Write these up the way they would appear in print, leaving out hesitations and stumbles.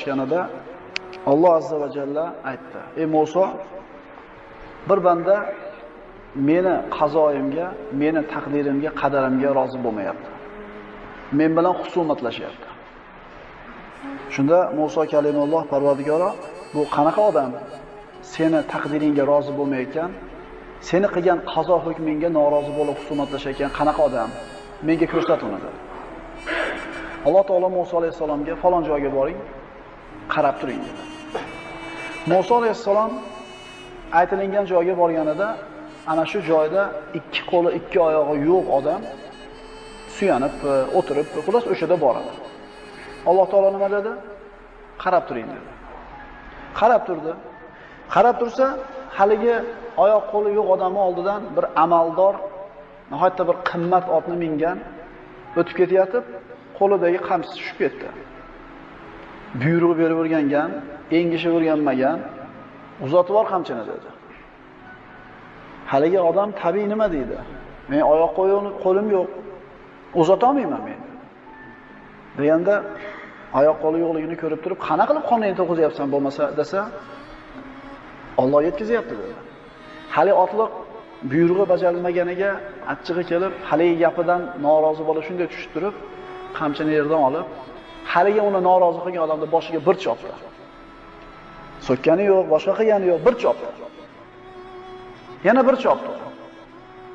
tortishganida Alloh azza va jalla aytdi: "Ey Musa, bir banda meni qazoyimga, meni taqdirimga, qadarimga rozi bo'lmayapti. Men bilan husumatlashyapti." Shunda Musa kalimulloh Parvardigoro, bu qanaqa odam? Seni taqdiringga rozi bo'lmayotgan, seni qilgan qazo hukmingga norozi bo'lib husumatlashayotgan qanaqa odam? Menga ko'rsat uni dedi. Alloh taolo Musa alayhissalomga falon joyga boring, qarab turing dedi. Musa alayhissalom aytilingan joyga borganida ana shu joyda ikki qo'li, ikki oyog'i yo'q odam suyanib o'tirib, xullas o'shada boradi. Alloh taolo nima dedi? Qarab turing dedi. Qarab turdi. Qarab tursa, haligi oyoq qo'li yo'q odamning oldidan bir amaldor, nihoyatda bir qimmat otni mingan o'tib ketayotib, qo'lidagi qamchisi tushib ketdi. Buyruq berib o'rgangan, engishib o'rganmagan, uzatib bor qamchini dedi. Haligi odam tabiiy nima deydi? Men oyoq qo'lim yo'q, uzata olmayman men. Deganda oyoq qo'li yo'qligini ko'rib turib, qana qilib qonunni to'g'izyapsan bo'lmasa desa, Alloh yetkazyapti dedi. Hali otliq buyrug'i bajarilmaganiga achchig'i kelib, haligi gapidan norozi bo'lib shunday tushib turib, qamchini yerdan olib, haligi uni norozi qilgan odamning boshiga bir chopdi. So'kkani yo'q, boshqa qilgani yo'q, bir chopdi. Yana bir chopdi.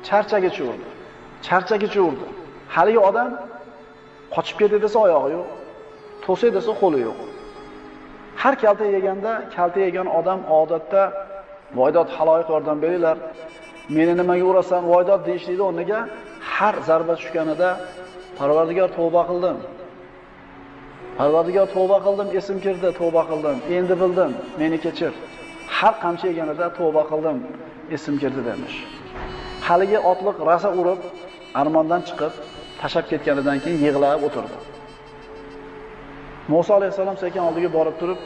Charchagacha urdi. Charchagacha urdi. Haligi odam qochib ketdi desa oyog'i yo'q, to'say desa qo'li yo'q. Har kalta yeganda, kalta yegan odam odatda voydod haloyiq yordam beringlar, meni nimaga urasan, voydod deyishlikni o'rniga har zarba tushganida Parvardigor tavba qildim. Parvardigor tavba qildim, esim kirdi, tavba qildim, endi bildim, meni kechir. Har qamchi yeganida tavba qildim, esim kirdi demish. Haligi otliq rasa urib, armondan chiqib, tashab ketganidan keyin yig'lab o'tirdi. Musa alayhissalom sekin oldiga borib turib,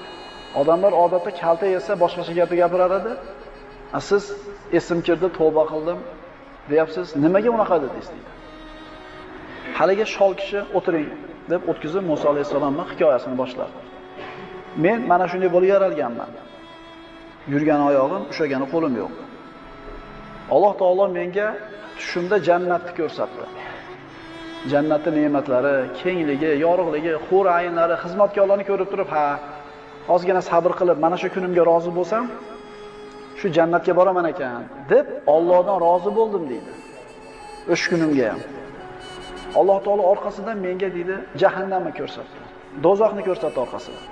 odamlar odatda kalta yesa boshqacha gapni gapirar edi. Siz esim kirdi, tavba qildim deyapsiz, nimaga unaqa dedingiz deydi. Haligi shol kishi o'tiring deb o'tkazib Musa alayhissalomning hikoyasini boshladi. Men mana shunday bo'lib yaralganman. Yurgan oyog'im, ushlagani qo'lim yo'q. Alloh taolo menga tushimda jannatni ko'rsatdi. Jannatning ne'matlari, kengligi, yorug'ligi, hur ayinlari, xizmatkorlarni ko'rib turib, ha, ozgina sabr qilib, mana shu kunimga rozi bo'lsam, shu jannatga boraman ekan deb Allohdan rozi bo'ldim deydi. O'sha kunimga ham. Alloh taolo orqasidan menga deydi, jahannamni ko'rsatdi. Do'zaxni ko'rsatdi orqasidan.